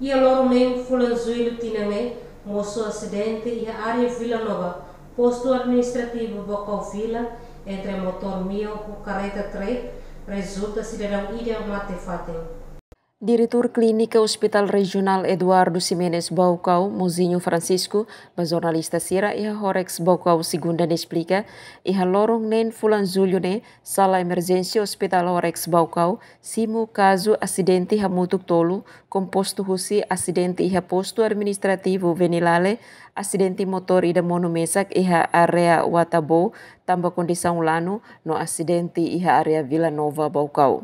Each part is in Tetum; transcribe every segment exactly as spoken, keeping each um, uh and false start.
Iha loron neen fulan Jullu tinan ne'e, mosu asidente iha área Vila Nova, postu administrativu Baucau Vila, entre motór Mio ho kareta trek, rezulta sidadaun ida mate fatin. Diretór Klínika Hospital Rejionál Eduardo Ximenes Baucau, Mozinho Francisco, ba jornalista sira iha Horex Baucau Segunda ne'e esplika, iha loron neen fulan Jullu ne'e, sala emerjénsia Hospital Horex Baucau simu kazu asidente hamutuk tolu, kompostu husi asidente iha postu administrativu Venilale, asidente motór ida monu mesak iha área Watabou, tanba kondisaun lanu, no asidente iha área Vila Nova Baucau.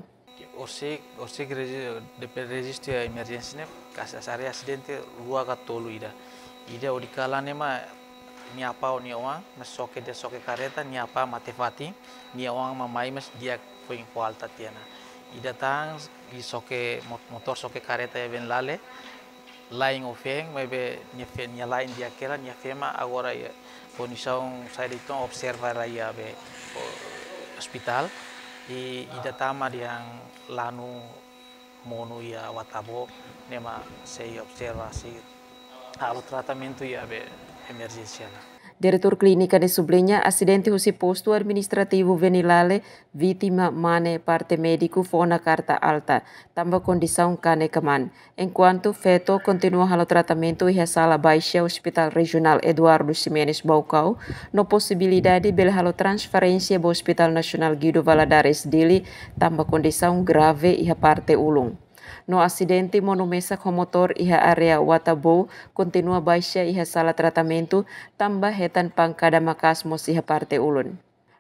Orsida, orsida regi-, depe rejistu iha emerjénsia ne'e, kas-, kas área asidente rua ka tolu ida. Ida hodi kalan ne'e mak nia apá ho nia oan, mak xoke de'it, xoke kareta, nia apá mate fatin, nia oan mak mai, mas di'ak foin fó alta tiha ona. Ida tan, i xoke mot-, motór xoke kareta iha Venilale, la'en ho feen, maibé nia feen, nia la'en di'ak hela, nia feen mak agora iha kondisaun saida de'it mak observa iha be, o, ospitál. I ida tan mak dehan lanu monu iha Watabou, ne'e mak sei observa, sei halo tratamentu iha be emerjénsia ne'e. Diretór Klínika ne'e subliña asidente husi postu administrativu Venilale, vítima mane parte médiku fó ona karta alta, tanba kondisaun kanek-kmaan. Enkuantu feto kontinua halo tratamentu iha sala baixa Hospital Rejionál Eduardo Ximenes Baucau, no posibilidade bele halo transferénsia ba Hospital Nasionál Guido Valadares Dili, tanba kondisaun grave iha parte ulun. No asidente monu mesak ho motór iha área Watabou kontinua baixa iha sala tratamentu, tanba hetan pankada maka'as mós iha parte ulun.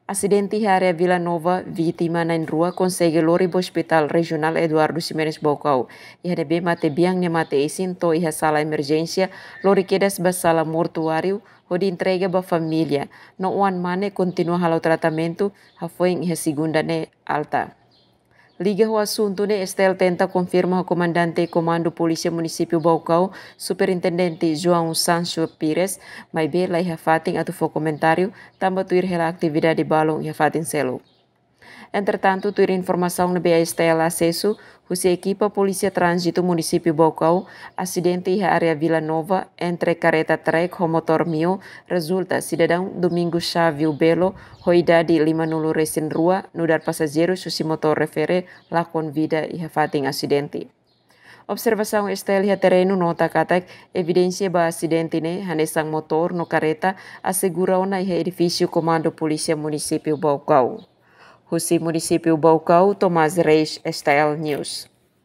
Asidente iha área Vila Nova, vítima na'in-rua konsege lori ba Hospital Rejionál Eduardo Ximenes Baucau. Iha ne'ebé matebian nia mate isin to'o iha sala emerjénsia, lori kedas ba sala mortuáriu, hodi entrega ba família. No oan mane kontinua halo tratamentu, hafoin iha Segunda ne'e alta. Liga ho asuntu ne'e, STL tenta konfirma ho Komandante Komandu Polísia Munisípiu Baucau, Superintendente João Sancho Pires, maibé laiha fatin atu fó komentáriu, tanba tuir hela atividade balun iha fatin seluk. Entretantu, tuir informasaun ne'ebé STL asesu, husi ekipa Polísia Tránzitu Munisípiu Baucau, asidente iha área Vila Nova, entre kareta trek ho motór Mio, rezulta sidadaun Domingos Xávio Belo, ho idade limanulu resin rua, nu'udar pasajeirus husi motór refere, lakon vida iha fatin asidente. Observasaun STL iha terrenu nota katak, evidénsia ba asidente ne'e, hanesan motór no kareta, asegura ona iha edifísiu Komandu Polísia Munisípiu Baucau. Husi Munisípiu Baucau, Tomás Reis, STL News.